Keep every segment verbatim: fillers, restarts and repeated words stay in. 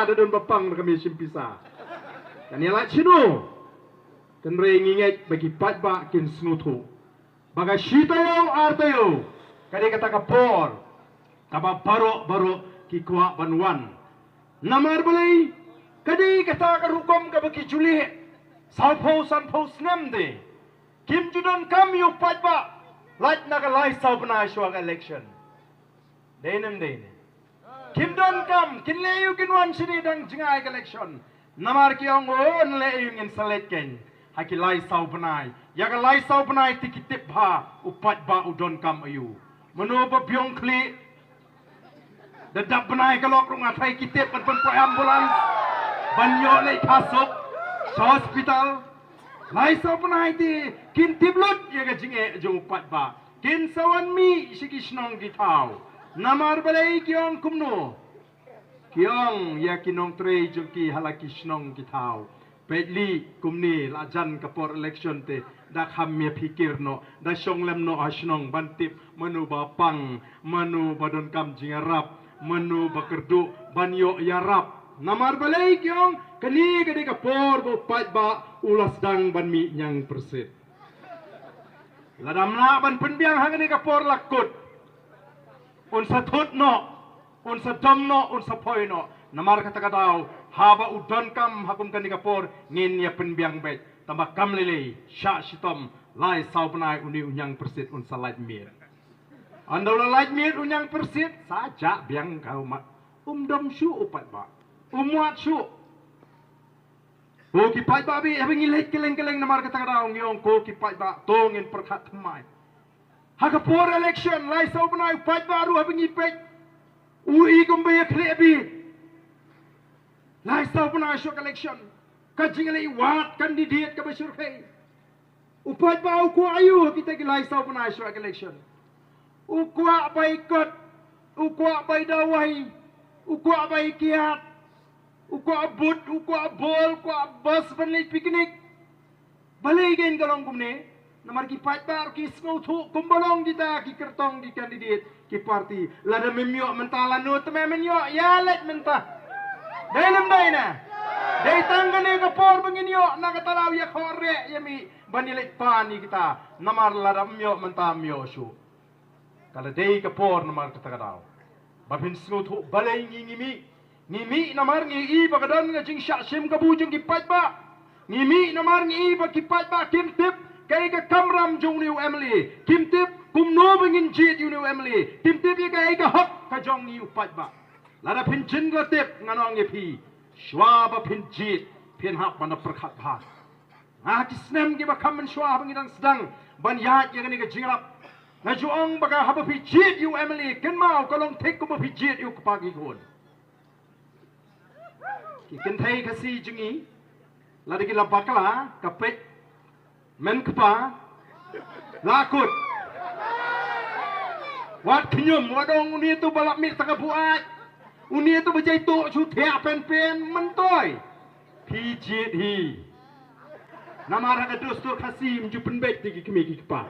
da don ba pang da ka machine pisa. Kan ïa lait shano? Hynrei ngi ngeit ba ki paidbah kin sngewthuh ba ka shi taïew ar taïew ka dei kata ka por kaba baroh baroh ki kwah ban wan. Namar balei? Ka dei kata ka rukom kaba ki ju leh sawphew sanphew snem te. Kim ju donkam ïa u paidbah lait na ka lai saw bnai shuwa ka election. Dei ne em dei ne? Kim donkam, kin leh ïa u kin wan shane dang jngai ka election. Namar ki ong, o, yn leh ïa u, ngin sa leit keiñ ha ki lai saw bnai. Ïa ka lai saw bnai te ki tip bha u paidbah u donkam ïa u. Mano ba biang khlieh, da dap bnai ka lok ruh nga tharai ki tip ban pynpoi ambulance ban ïoh leit phah suk sha hospital. Lai saw bnai te kin tip lut ïa ka jingeh jong u paidbah. Kin sa wan mih sha ki shnong ki thaw. Namar balei ki ong kumno? Ki ong ïa ki nongtrei jong ki ha la ki shnong ki thaw. Peit lei kumne la jan ka por election te, da kham ïa phikir noh, da shong lem noh ha shnong ban tip mano ba pang, mano ba donkam jingïarap, mano ba kyrduh ban ïoh ïarap. Namar balei ki ong? Kane ka dei ka por ba u paidbah u la sdang ban mih ñiangpyrsit. Lada ym lah ban pynbiang ha kane ka por la kut, un sa thut noh, un sa dom noh, un sa poi noh. Namar kata ka daw, haba u donkam ha kum kane ka por, ngin ïa pynbiang beit. Tangba kam lei lei, shah shitom, lai saw bnai une u ñiangpyrsit un sa lait miet. Ynda u la lait miet u ñiangpyrsit, sa jah biang ka ummat. Um dom shuh u paidbah, um wad shuh. Ko ki paidbah beit, haba ngi leit kylleng kylleng namar kata ka daw ngi ong ko ki paidbah, to ngin pyrkhat thymmai. Ha ka por election lai saw bnai u paidbah ruh haba ngi peit, u i kumba ïa khleh beit. Lai saw bnai shuwa ka election, ka jingïaleh wad candidate kaba shyrkhei. U paidbah u kwah aïu ha kita ki lai saw bnai shuwa ka election? U kwah bai kot, u kwah bai dawai, u kwah bai kiad, u kwah but, u kwah bol, u kwah bus ban leit picnic. Balei kein ka long kumne? Namar ki paidbah ki sngewthuh kumba long kita ki kyrtong ki candidate ki party. Lada mem ïoh mynta lano te mem ïoh, ïa leit mynta. Dei ne ym dei ne? Dei tang kane ka por ba ngin ïoh na kata la ïa khorek ïa mih ban ïa leit pan ïa kita. Namar lada ym ïoh mynta ym ïoh shuh. Ka la dei ka por namar kata ka daw ba phin sngewthuh balei ngi ngi mih. Ngi mih namar ngi i ba ka don ka jingshah shim kabu jong ki paidbah. Ngi mih namar ngi i ba ki paidbah kim tip kaei ka kamram jong une u M L A. Kim tip kumno ba ngin jied ïa une u M L A. Kim tip ïa kaei ka hok ka jong ngi u paidbah. Lada phin jin la tip ngan ong ïa phi, shuwa ba phin jied phin hap ban da pyrkhat bha. Nga ha ki snem kiba kham mynshuwa haba ngi dang sdang ban ïaid ïa kane ka jingïarap, nga ju ong ba ka haba phi jied ïa u M L A kynmaw ka long thik kumba phi jied ïa u kpa ki khun. Ki kynthei Khasi jong ngi lada ki la bakla ka peit men kpa la kut. Wat khñium, wat ong une to ba la mih ta ka buaid, une to ba jai to shu thiah pen pen, myntoi. Phi jied hi. Namar ha ka dustur Khasi ym ju pynbeit ïa ki kmie ki kpa.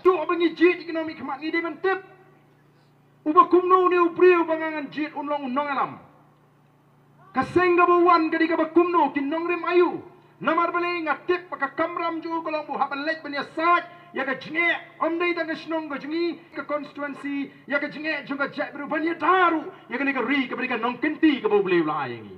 Shuh ba ngi jied ïa ki nongmihkhmat ngi dei ban tip. Uba kumno une u briew ba nga ngan jied un long u nongïalam. Ka seng kaba wan ka dei kaba kumno, ki nongrim aïu. Namar balei nga tip ba ka kamram jong u ka long ba u hap ban leit ban ïasaid ïa ka jingeh, ym dei tang ka shnong ka jong ngi, ka constituency, ïa ka jingeh jong ka jaitbynriew ban ïada ruh ïa kane ka ri kaba dei ka nongkynti kaba U Blei u la ai ïa ngi.